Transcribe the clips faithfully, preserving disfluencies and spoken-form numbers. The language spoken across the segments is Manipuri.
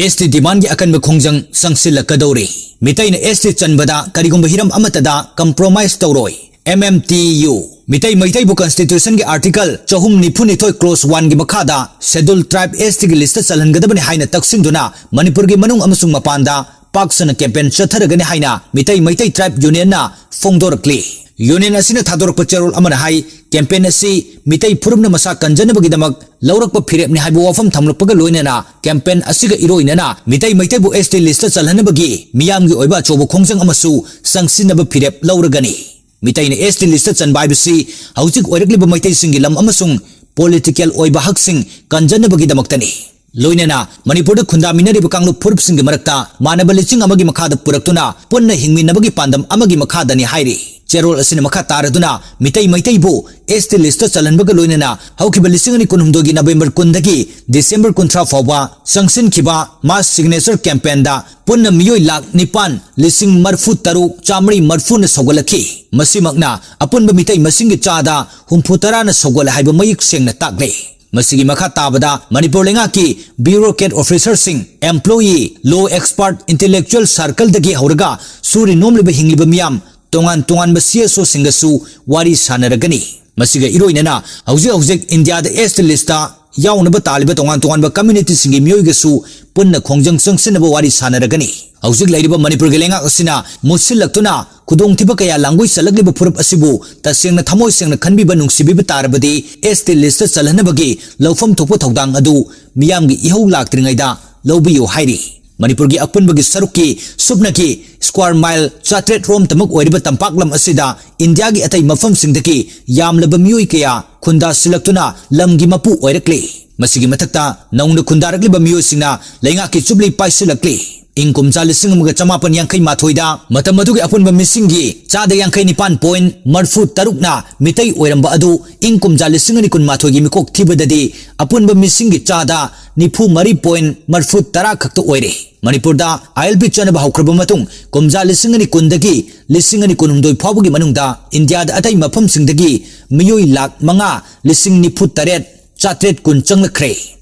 ꯑꯦꯁ ꯇꯤ ꯗꯤꯃꯥꯟꯒꯤ ꯑꯀꯟꯕ ꯈꯣꯡꯖꯪ ꯆꯪꯁꯤꯜꯂꯛꯀꯗꯧꯔꯤ꯫ ꯃꯤꯇꯩꯅ ꯑꯦꯁ ꯇꯤ ꯆꯟꯕꯗ ꯀꯔꯤꯒꯨꯝꯕ ꯍꯤꯔꯝ ꯑꯃꯠꯇꯗ ꯀꯝꯄ꯭ꯔꯣꯃꯥꯏꯁ ꯇꯧꯔꯣꯏ꯫ M M T U. Meetei ꯃꯩꯇꯩꯕꯨ ꯀꯟꯁꯇꯤꯇ꯭ꯌꯨꯁꯟꯒꯤ ꯑꯥꯔꯇꯤꯀꯜ ꯆꯍꯨꯝ ꯅꯤꯐꯨ ꯅꯤꯊꯣꯏ ꯀ꯭ꯂꯣꯁ ꯋꯥꯟꯒꯤ ꯃꯈꯥꯗ ꯁꯦꯗꯨꯜ ꯇ꯭ꯔꯥꯏꯕ ꯑꯦꯁ ꯇꯤꯒꯤ ꯂꯤꯁꯇ ꯆꯜꯍꯟꯒꯗꯕꯅꯤ ꯍꯥꯏꯅ ꯇꯛꯁꯤꯟꯗꯨꯅ ꯃꯅꯤꯄꯨꯔꯒꯤ ꯃꯅꯨꯡ ꯑꯃꯁꯨꯡ ꯃꯄꯥꯟꯗ ꯄꯥꯛ ꯁꯟꯅ ꯀꯦꯝꯄꯦꯟ ꯆꯠꯊꯔꯒꯅꯤ ꯍꯥꯏꯅ ꯃꯤꯇꯩ ꯃꯩꯇꯩ ꯇ꯭ꯔꯥꯏꯕ ꯌꯨꯅꯤꯌꯟꯅ ꯐꯣꯡꯗꯣꯔꯛꯂꯤ꯫ ꯌꯨꯅꯤꯌꯟ ꯑꯁꯤꯅ ꯊꯥꯗꯣꯔꯛꯄ ꯆꯦꯔꯣꯜ ꯑꯃꯅ ꯍꯥꯏ, ꯀꯦꯝꯄꯦꯟ ꯑꯁꯤ ꯃꯤꯇꯩ ꯐꯨꯔꯨꯞꯅ ꯃꯁꯥ ꯀꯟꯖꯅꯕꯒꯤꯗꯃꯛ ꯂꯧꯔꯛꯄ ꯐꯤꯔꯦꯞꯅꯤ ꯍꯥꯏꯕ ꯋꯥꯐꯝ ꯊꯝꯂꯛꯄꯒ ꯂꯣꯏꯅꯅ ꯀꯦꯝꯄꯦꯟ ꯑꯁꯤꯒ ꯏꯔꯣꯏꯅꯅ ꯃꯤꯇꯩ ꯃꯩꯇꯩꯕꯨ ꯑꯦꯁ ꯇꯤ ꯂꯤꯁꯇ ꯆꯜꯍꯟꯅꯕꯒꯤ ꯃꯤꯌꯥꯝꯒꯤ ꯑꯣꯏꯕ ꯑꯆꯧꯕ ꯈꯣꯡꯖꯪ ꯑꯃꯁꯨ ꯆꯪꯁꯤꯟꯅꯕ ꯐꯤꯔꯦꯞ ꯂꯧꯔꯒꯅꯤ꯫ ꯃꯤꯇꯩꯅ ꯑꯦꯁ ꯇꯤ ꯂꯤꯁꯇ ꯆꯟꯕ ꯍꯥꯏꯕꯁꯤ ꯍꯧꯖꯤꯛ ꯑꯣꯏꯔꯛꯂꯤꯕ ꯃꯩꯇꯩꯁꯤꯡꯒꯤ ꯂꯝ ꯑꯃꯁꯨꯡ ꯄꯣꯂꯤꯇꯤꯀꯦꯜ ꯑꯣꯏꯕ ꯍꯛꯁꯤꯡ ꯀꯟꯖꯅꯕꯒꯤꯗꯃꯛꯇꯅꯤ꯫ ꯂꯣꯏꯅꯅ ꯃꯅꯤꯄꯨꯔꯗ ꯈꯨꯟꯗꯥꯃꯤꯟꯅꯔꯤꯕ ꯀꯥꯡꯂꯨꯞ ꯐꯨꯔꯨꯞꯁꯤꯡꯒꯤ ꯃꯔꯛꯇ ꯃꯥꯟꯅꯕ ꯂꯤꯆꯤꯡ ꯑꯃꯒꯤ ꯃꯈꯥꯗ ꯄꯨꯔꯛꯇꯨꯅ ꯄꯨꯟꯅ ꯍꯤꯡꯃꯤꯟꯅꯕꯒꯤ ꯄꯥꯟꯗꯝ ꯑꯃꯒꯤ ꯃꯈꯥꯗꯅꯤ ꯍꯥꯏꯔꯤ꯫ ꯆꯦꯔꯣꯜ ꯑꯁꯤꯅ ꯃꯈꯥ ꯇꯥꯔꯗꯨꯅ ꯃꯤꯇꯩ ꯃꯩꯇꯩꯕꯨ ꯑꯦꯁ ꯇꯤ ꯂꯤꯁꯇ ꯆꯜꯍꯟꯕꯒ ꯂꯣꯏꯅꯅ ꯍꯧꯈꯤꯕ ꯂꯤꯁꯤꯡ ꯑꯅꯤ ꯀꯨꯟꯍꯨꯝꯗꯣꯏꯒꯤ ꯅꯕꯦꯝꯕꯔ ꯀꯨꯟꯗꯒꯤ ꯗꯤꯁꯦꯝꯕꯔ ꯀꯨꯟꯊ꯭ꯔꯥ ꯐꯥꯎꯕ ꯆꯪꯁꯤꯟꯈꯤꯕ ꯃꯥꯁ ꯁꯤꯒꯅꯦꯆꯔ ꯀꯦꯝꯄꯦꯟꯗ ꯄꯨꯟꯅ ꯃꯤꯑꯣꯏ ꯂꯥꯈ ꯅꯤꯄꯥꯟ ꯂꯤꯁꯤꯡ ꯃꯔꯤꯐꯨ ꯇꯔꯨꯛ ꯆꯥꯃꯔꯤ ꯃꯔꯤꯐꯨꯅ ꯁꯧꯒꯠꯂꯛꯈꯤ꯫ ꯃꯁꯤꯃꯛꯅ ꯑꯄꯨꯟꯕ ꯃꯤꯇꯩ ꯃꯁꯤꯡꯒꯤ ꯆꯥꯗ ꯍꯨꯝꯐꯨ ꯇꯔꯥꯅ ꯁꯧꯒꯠꯂꯦ ꯍꯥꯏꯕ ꯃꯌꯦꯛ ꯁꯦꯡꯅ ꯇꯥꯛꯂꯦ꯫ ꯃꯁꯤꯒꯤ ꯃꯈꯥ ꯇꯥꯕꯗ ꯃꯅꯤꯄꯨꯔ ꯂꯩꯉꯥꯛꯀꯤ ꯕ꯭ꯌꯨꯔꯣꯀ꯭ꯔꯦꯠ ꯑꯣꯐꯤꯁꯔꯁꯤꯡ, ꯑꯦꯝꯄ꯭ꯂꯣꯌꯤ, ꯂꯣ ꯑꯦꯛꯁꯄꯔꯠ, ꯏꯟꯇꯦꯂꯦꯛꯆꯨꯑꯦꯜ ꯁꯥꯔꯀꯜꯗꯒꯤ ꯍꯧꯔꯒ ꯁꯨꯔꯤ ꯅꯣꯝꯂꯤꯕ ꯍꯤꯡꯂꯤꯕ ꯃꯤꯌꯥꯝ ꯇꯣꯉꯥꯟ ꯇꯣꯉꯥꯟꯕ ꯁꯤ ꯑꯦꯁ ꯑꯣꯁꯤꯡꯒꯁꯨ ꯋꯥꯔꯤ ꯁꯥꯟꯅꯔꯒꯅꯤ꯫ ꯃꯁꯤꯒ ꯏꯔꯣꯏꯅꯅ ꯍꯧꯖꯤꯛ ꯍꯧꯖꯤꯛ ꯏꯟꯗꯤꯌꯥꯗ ꯑꯦꯁ ꯇꯤ ꯂꯤꯁꯇ ꯌꯥꯎꯅꯕ ꯇꯥꯜꯂꯤꯕ ꯇꯣꯉꯥꯟ ꯇꯣꯉꯥꯟꯕ ꯀꯝꯃ꯭ꯌꯨꯅꯤꯇꯤꯁꯤꯡꯒꯤ ꯃꯤꯑꯣꯏꯒꯁꯨ ꯄꯨꯟꯅ ꯈꯣꯡꯖꯪ ꯆꯪꯁꯤꯟꯅꯕ ꯋꯥꯔꯤ ꯁꯥꯟꯅꯔꯒꯅꯤ꯫ ꯍꯧꯖꯤꯛ ꯂꯩꯔꯤꯕ ꯃꯅꯤꯄꯨꯔꯒꯤ ꯂꯩꯉꯥꯛ ꯑꯁꯤꯅ ꯃꯨꯠꯁꯤꯜꯂꯛꯇꯨꯅ ꯈꯨꯗꯣꯡꯊꯤꯕ ꯀꯌꯥ ꯂꯥꯡꯒꯣꯏ ꯆꯠꯂꯛꯂꯤꯕ ꯐꯨꯔꯨꯞ ꯑꯁꯤꯕꯨ ꯇꯁꯦꯡꯅ ꯊꯃꯣꯏ ꯁꯦꯡꯅ ꯈꯟꯕꯤꯕ ꯅꯨꯡꯁꯤꯕꯤꯕ ꯇꯥꯔꯕꯗꯤ ꯑꯦꯁ ꯇꯤ ꯂꯤꯁꯇ ꯆꯜꯍꯟꯅꯕꯒꯤ ꯂꯧꯐꯝ ꯊꯣꯛꯄ ꯊꯧꯗꯥꯡ ꯑꯗꯨ ꯃꯤꯌꯥꯝꯒꯤ ꯏꯍꯧ ꯂꯥꯛꯇ꯭ꯔꯤꯉꯩꯗ ꯂꯧꯕꯤꯌꯨ ꯍꯥꯏꯔꯤ꯫ ꯃꯅꯤꯄꯨꯔꯒꯤ ꯑꯄꯨꯟꯕꯒꯤ ꯁꯔꯨꯛꯀꯤ ꯁꯨꯞꯅꯒꯤ ꯁ꯭ꯀ꯭ꯋꯥꯔ ꯃꯥꯏꯜ ꯆꯥꯇ꯭ꯔꯦꯠ ꯔꯣꯝꯇꯃꯛ ꯑꯣꯏꯔꯤꯕ ꯇꯝꯄꯥꯛ ꯂꯝ ꯑꯁꯤꯗ ꯏꯟꯗꯤꯌꯥꯒꯤ ꯑꯇꯩ ꯃꯐꯝꯁꯤꯡꯗꯒꯤ ꯌꯥꯝꯂꯕ ꯃꯤꯑꯣꯏ ꯀꯌꯥ ꯈꯨꯟꯗꯥꯁꯤꯜꯂꯛꯇꯨꯅ ꯂꯝꯒꯤ ꯃꯄꯨ ꯑꯣꯏꯔꯛꯂꯤ꯫ ꯃꯁꯤꯒꯤ ꯃꯊꯛꯇ ꯅꯧꯅ ꯈꯨꯟꯗꯥꯔꯛꯂꯤꯕ ꯃꯤꯑꯣꯏꯁꯤꯡꯅ ꯂꯩꯉꯥꯛꯀꯤ ꯆꯨꯞꯂꯤ ꯄꯥꯏꯁꯤꯜꯂꯛꯂꯤ꯫ ꯏꯪ ꯀꯨꯝꯖꯥ ꯂꯤꯁꯤꯡ ꯑꯃꯒ ꯆꯃꯥꯄꯟ ꯌꯥꯡꯈꯩ ꯃꯥꯊꯣꯏꯗ ꯃꯇꯝ ꯑꯗꯨꯒꯤ ꯑꯄꯨꯟꯕ ꯃꯤꯁꯤꯡꯒꯤ ꯆꯥꯗ ꯌꯥꯡꯈꯩ ꯅꯤꯄꯥꯟ ꯄꯣꯏꯟ ꯃꯔꯤꯐꯨ ꯇꯔꯨꯛꯅ ꯃꯤꯇꯩ ꯑꯣꯏꯔꯝꯕ ꯑꯗꯨ ꯏꯪ ꯀꯨꯝꯖꯥ ꯂꯤꯁꯤꯡ ꯑꯅꯤ ꯀꯨꯟꯃꯥꯊꯣꯏꯒꯤ ꯃꯤꯀꯣꯛ ꯊꯤꯕꯗꯗꯤ ꯑꯄꯨꯟꯕ ꯃꯤꯁꯤꯡꯒꯤ ꯆꯥꯗ ꯅꯤꯐꯨ ꯃꯔꯤ ꯄꯣꯏꯟ ꯃꯔꯤꯐꯨ ꯇꯔꯥ ꯈꯛꯇ ꯑꯣꯏꯔꯦ꯫ ꯃꯅꯤꯄꯨꯔꯗ ꯑꯥꯏ ꯑꯦꯜ ꯄꯤ ꯆꯠꯅꯕ ꯍꯧꯈ꯭ꯔꯕ ꯃꯇꯨꯡ ꯀꯨꯝꯖꯥ ꯂꯤꯁꯤꯡ ꯑꯅꯤ ꯀꯨꯟꯗꯒꯤ ꯂꯤꯁꯤꯡ ꯑꯅꯤ ꯀꯨꯟꯍꯨꯝꯗꯣꯏ ꯐꯥꯎꯕꯒꯤ ꯃꯅꯨꯡꯗ ꯏꯟꯗꯤꯌꯥꯗ ꯑꯇꯩ ꯃꯐꯝꯁꯤꯡꯗꯒꯤ ꯃꯤꯑꯣꯏ ꯂꯥꯈ ꯃꯉꯥ ꯂꯤꯁꯤꯡ ꯅꯤꯐꯨ ꯇꯔꯦꯠ ꯆꯥꯇ꯭ꯔꯦꯠ ꯀꯨꯟ ꯆꯪꯂꯛꯈ꯭ꯔꯦ꯫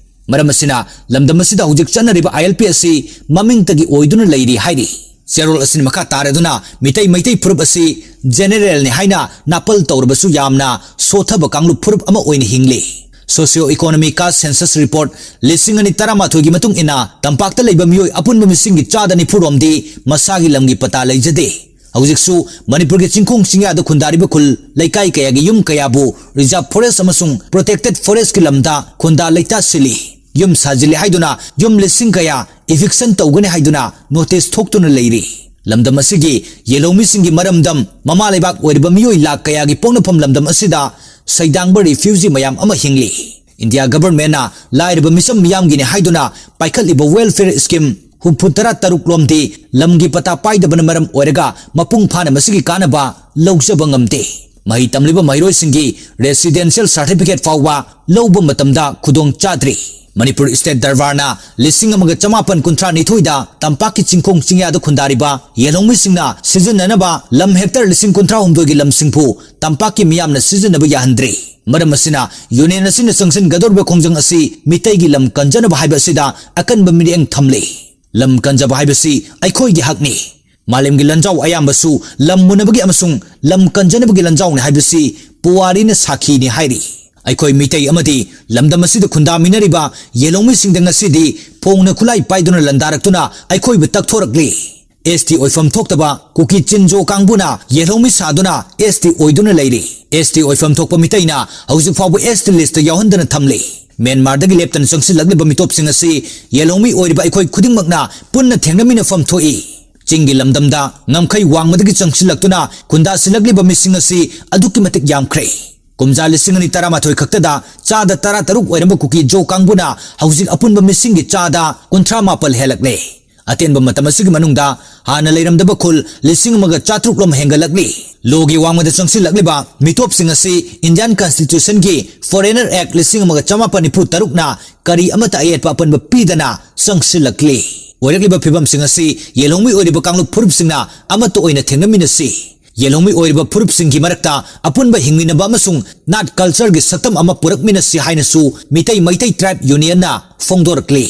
ꯃꯔꯝ ꯑꯁꯤꯅ ꯂꯝꯗꯝ ꯑꯁꯤꯗ ꯍꯧꯖꯤꯛ ꯆꯠꯅꯔꯤꯕ ILP ꯑꯁꯤ ꯃꯃꯤꯡꯇꯒꯤ ꯑꯣꯏꯗꯨꯅ ꯂꯩꯔꯤ ꯍꯥꯏꯔꯤ꯫ ꯆꯦꯔꯣꯜ ꯑꯁꯤꯅ ꯃꯈꯥ ꯇꯥꯔꯗꯨꯅ ꯃꯤꯇꯩ ꯃꯩꯇꯩ ꯐꯨꯔꯨꯞ ꯑꯁꯤ generalꯅꯤ ꯍꯥꯏꯅ ꯅꯥꯄꯜ ꯇꯧꯔꯕꯁꯨ ꯌꯥꯝꯅ ꯁꯣꯊꯕ ꯀꯥꯡꯂꯨꯞ ꯐꯨꯔꯨꯞ ꯑꯃ ꯑꯣꯏꯅ ꯍꯤꯡꯂꯤ꯫ Socio Economic Caste Census Report ꯂꯤꯁꯤꯡ ꯑꯅꯤ ꯇꯔꯥꯃꯥꯊꯣꯏꯒꯤ ꯃꯇꯨꯡ ꯏꯟꯅ ꯇꯝꯄꯥꯛꯇ ꯂꯩꯕ ꯃꯤꯑꯣꯏ ꯑꯄꯨꯟꯕ ꯃꯤꯁꯤꯡꯒꯤ ꯆꯥꯗ ꯅꯤꯐꯨ ꯔꯣꯝꯗꯤ ꯃꯁꯥꯒꯤ ꯂꯝꯒꯤ ꯄꯇꯥ ꯂꯩꯖꯗꯦ꯫ ꯍꯧꯖꯤꯛꯁꯨ ꯃꯅꯤꯄꯨꯔꯒꯤ ꯆꯤꯡꯈꯣꯡ ꯆꯤꯡꯌꯥꯗ ꯈꯨꯟꯗꯥꯔꯤꯕ ꯈꯨꯜ ꯂꯩꯀꯥꯏ ꯀꯌꯥꯒꯤ ꯌꯨꯝ ꯀꯌꯥꯕꯨ reserve forest ꯑꯃꯁꯨꯡ protected forestꯀꯤ ꯂꯝꯗ ꯈꯨꯟꯗꯥ ꯂꯩꯇꯥ ꯁꯤꯜꯂꯤ꯫ ꯌꯨꯝ ꯁꯥꯖꯤꯜꯂꯤ ꯍꯥꯏꯗꯨꯅ ꯌꯨꯝ ꯂꯤꯁꯤꯡ ꯀꯌꯥ eviction ꯇꯧꯒꯅꯤ ꯍꯥꯏꯗꯨꯅ notice ꯊꯣꯛꯇꯨꯅ ꯂꯩꯔꯤ꯫ ꯂꯝꯗꯝ ꯑꯁꯤꯒꯤ ꯌꯦꯜꯍꯧꯃꯤꯁꯤꯡꯒꯤ ꯃꯔꯝꯗꯝ, ꯃꯃꯥ ꯂꯩꯕꯥꯛ ꯑꯣꯏꯔꯤꯕ ꯃꯤꯑꯣꯏ ꯂꯥꯈ ꯀꯌꯥꯒꯤ ꯄꯣꯛꯅꯐꯝ ꯂꯝꯗꯝ ꯑꯁꯤꯗ ꯁꯩꯗꯥꯡꯕ refugee ꯃꯌꯥꯝ ꯑꯃ ꯍꯤꯡꯂꯤ꯫ ꯏꯟꯗꯤꯌꯥ governmentꯅ ꯂꯥꯏꯔꯕ ꯃꯤꯆꯝ ꯃꯤꯌꯥꯝꯒꯤꯅꯤ ꯍꯥꯏꯗꯨꯅ ꯄꯥꯏꯈꯠꯂꯤꯕ welfare scheme ꯍꯨꯝꯐꯨ ꯇꯔꯥ ꯇꯔꯨꯛ ꯂꯣꯝꯗꯤ ꯂꯝꯒꯤ ꯄꯇꯥ ꯄꯥꯏꯗꯕꯅ ꯃꯔꯝ ꯑꯣꯏꯔꯒ ꯃꯄꯨꯡ ꯐꯥꯅ ꯃꯁꯤꯒꯤ ꯀꯥꯟꯅꯕ ꯂꯧꯖꯕ ꯉꯝꯗꯦ꯫ ꯃꯍꯩ ꯇꯝꯂꯤꯕ ꯃꯍꯩꯔꯣꯏꯁꯤꯡꯒꯤ residential certificate ꯐꯥꯎꯕ ꯂꯧꯕ ꯃꯇꯝꯗ ꯈꯨꯗꯣꯡ ꯆꯥꯗ꯭ꯔꯤ꯫ ꯃꯅꯤꯄꯨꯔ State ꯗꯔꯕꯥꯔꯅ ꯂꯤꯁꯤꯡ ꯑꯃꯒ ꯆꯃꯥꯄꯟ ꯀꯨꯟꯊ꯭ꯔꯥ ꯅꯤꯊꯣꯏꯗ ꯇꯝꯄꯥꯛꯀꯤ ꯆꯤꯡꯈꯣꯡ ꯆꯤꯡꯌꯥꯗ ꯈꯨꯟꯗꯥꯔꯤꯕ ꯌꯦꯜꯍꯧꯃꯤꯁꯤꯡꯅ ꯁꯤꯖꯤꯟꯅꯅꯕ ꯂꯝ hectare ꯂꯤꯁꯤꯡ ꯀꯨꯟꯊ꯭ꯔꯥ ꯍꯨꯝꯗꯣꯏꯒꯤ ꯂꯝꯁꯤꯡꯕꯨ ꯇꯝꯄꯥꯛꯀꯤ ꯃꯤꯌꯥꯝꯅ ꯁꯤꯖꯤꯟꯅꯕ ꯌꯥꯍꯟꯗ꯭ꯔꯤ꯫ ꯃꯔꯝ ꯑꯁꯤꯅ union ꯑꯁꯤꯅ ꯆꯪꯁꯤꯟꯒꯗꯧꯔꯤꯕ ꯈꯣꯡꯖꯪ ꯑꯁꯤ ꯃꯤꯇꯩꯒꯤ ꯂꯝ ꯀꯟꯖꯅꯕ ꯍꯥꯏꯕ ꯑꯁꯤꯗ ꯑꯀꯟꯕ ꯃꯤꯠꯌꯦꯡ ꯊꯝꯂꯤ꯫ ꯂꯝ ꯀꯟꯖꯕ ꯍꯥꯏꯕꯁꯤ ꯑꯩꯈꯣꯏꯒꯤ ꯍꯛꯅꯤ꯫ ꯃꯥꯂꯦꯝꯒꯤ ꯂꯥꯟꯖꯥꯎ ꯑꯌꯥꯝꯕꯁꯨ ꯂꯝ ꯃꯨꯟꯅꯕꯒꯤ ꯑꯃꯁꯨꯡ ꯂꯝ ꯀꯟꯖꯅꯕꯒꯤ ꯂꯥꯟꯖꯥꯎꯅꯤ ꯍꯥꯏꯕꯁꯤ ꯄꯨꯋꯥꯔꯤꯅ ꯁꯥꯈꯤꯅꯤ ꯍꯥꯏꯔꯤ꯫ ꯑꯩꯈꯣꯏ ꯃꯤꯇꯩ ꯑꯃꯗꯤ ꯂꯝꯗꯝ ꯑꯁꯤꯗ ꯈꯨꯟꯗꯥꯃꯤꯟꯅꯔꯤꯕ ꯌꯦꯜꯍꯧꯃꯤꯁꯤꯡꯗ ꯉꯁꯤꯗꯤ ꯐꯣꯡꯅ ꯈꯨꯠꯂꯥꯏ ꯄꯥꯏꯗꯨꯅ ꯂꯥꯟꯗꯥꯔꯛꯇꯨꯅ ꯑꯩꯈꯣꯏꯕꯨ ꯇꯛꯊꯣꯔꯛꯂꯤ꯫ ST ꯑꯣꯏꯐꯝ ꯊꯣꯛꯇꯕ ꯀꯨꯀꯤ ꯆꯤꯟꯖꯣ ꯀꯥꯡꯕꯨꯅ ꯌꯦꯜꯍꯧꯃꯤ ꯁꯥꯗꯨꯅ ST ꯑꯣꯏꯗꯨꯅ ꯂꯩꯔꯤ꯫ ST ꯑꯣꯏꯐꯝ ꯊꯣꯛꯄ ꯃꯤꯇꯩꯅ ꯍꯧꯖꯤꯛ ꯐꯥꯎꯕ ST listꯇ ꯌꯥꯎꯍꯟꯗꯅ ꯊꯝꯂꯤ꯫ ꯃ꯭ꯌꯥꯟꯃꯥꯔꯗꯒꯤ ꯂꯦꯞꯇꯅ ꯆꯪꯁꯤꯜꯂꯛꯂꯤꯕ ꯃꯤꯇꯣꯞꯁꯤꯡ ꯑꯁꯤ ꯌꯦꯜꯍꯧꯃꯤ ꯑꯣꯏꯔꯤꯕ ꯑꯩꯈꯣꯏ ꯈꯨꯗꯤꯡꯃꯛꯅ ꯄꯨꯟꯅ ꯊꯦꯡꯅꯃꯤꯟꯅꯐꯝ ꯊꯣꯛꯏ꯫ ꯆꯤꯡꯒꯤ ꯂꯝꯗꯝꯗ ꯉꯝꯈꯩ ꯋꯥꯡꯃꯗꯒꯤ ꯆꯪꯁꯤꯜꯂꯛꯇꯨꯅ ꯈꯨꯟꯗꯥꯁꯤꯜꯂꯛꯂꯤꯕ ꯃꯤꯁꯤꯡ ꯑꯁꯤ ꯑꯗꯨꯛꯀꯤ ꯃꯇꯤꯛ ꯌꯥꯝꯈ꯭ꯔꯦ꯫ ꯀꯨꯝꯖꯥ ꯂꯤꯁꯤꯡ ꯑꯅꯤ ꯇꯔꯥꯃꯥꯊꯣꯏ ꯈꯛꯇꯗ ꯆꯥꯗ ꯇꯔꯥ ꯇꯔꯨꯛ ꯑꯣꯏꯔꯝꯕ ꯀꯨꯀꯤ ꯖꯣ ꯀꯥꯡꯕꯨꯅ ꯍꯧꯖꯤꯛ ꯑꯄꯨꯟꯕ ꯃꯤꯁꯤꯡꯒꯤ ꯆꯥꯗ ꯀꯨꯟꯊ꯭ꯔꯥ ꯃꯥꯄꯜ ꯍꯦꯜꯂꯛꯂꯦ꯫ ꯑꯇꯦꯟꯕ ꯃꯇꯝ ꯑꯁꯤꯒꯤ ꯃꯅꯨꯡꯗ ꯍꯥꯟꯅ ꯂꯩꯔꯝꯗꯕ ꯈꯨꯜ ꯂꯤꯁꯤꯡ ꯑꯃꯒ ꯆꯥꯇ꯭ꯔꯨꯛ ꯂꯣꯝ ꯍꯦꯟꯒꯠꯂꯛꯂꯤ꯫ ꯂꯣꯒꯤ ꯋꯥꯡꯃꯗ ꯆꯪꯁꯤꯜꯂꯛꯂꯤꯕ ꯃꯤꯇꯣꯞꯁꯤꯡ ꯑꯁꯤ Indian Constitutionꯒꯤ Foreigner Act ꯂꯤꯁꯤꯡ ꯑꯃꯒ ꯆꯃꯥꯄꯟ ꯅꯤꯐꯨ ꯇꯔꯨꯛꯅ ꯀꯔꯤ ꯑꯃꯠꯇ ꯑꯌꯦꯠꯄ ꯑꯄꯟꯕ ꯄꯤꯗꯅ ꯆꯪꯁꯤꯜꯂꯛꯂꯤ꯫ ꯑꯣꯏꯔꯛꯂꯤꯕ ꯐꯤꯕꯝꯁꯤꯡ ꯑꯁꯤ ꯌꯦꯜꯍꯧꯃꯤ ꯑꯣꯏꯔꯤꯕ ꯀꯥꯡꯂꯨꯞ ꯐꯨꯔꯨꯞꯁꯤꯡꯅ ꯑꯃꯠꯇ ꯑꯣꯏꯅ ꯊꯦꯡꯅꯃꯤꯟꯅꯁꯤ꯫ ꯌꯦꯜꯍꯧꯃꯤ ꯑꯣꯏꯔꯤꯕ ꯐꯨꯔꯨꯞꯁꯤꯡꯒꯤ ꯃꯔꯛꯇ ꯑꯄꯨꯟꯕ ꯍꯤꯡꯃꯤꯟꯅꯕ ꯑꯃꯁꯨꯡ ꯅꯥꯠ cultureꯒꯤ ꯁꯛꯇꯝ ꯑꯃ ꯄꯨꯔꯛꯃꯤꯟꯅꯁꯤ ꯍꯥꯏꯅꯁꯨ ꯃꯤꯇꯩ ꯃꯩꯇꯩ tribe unionꯅ ꯐꯣꯡꯗꯣꯔꯛꯂꯤ꯫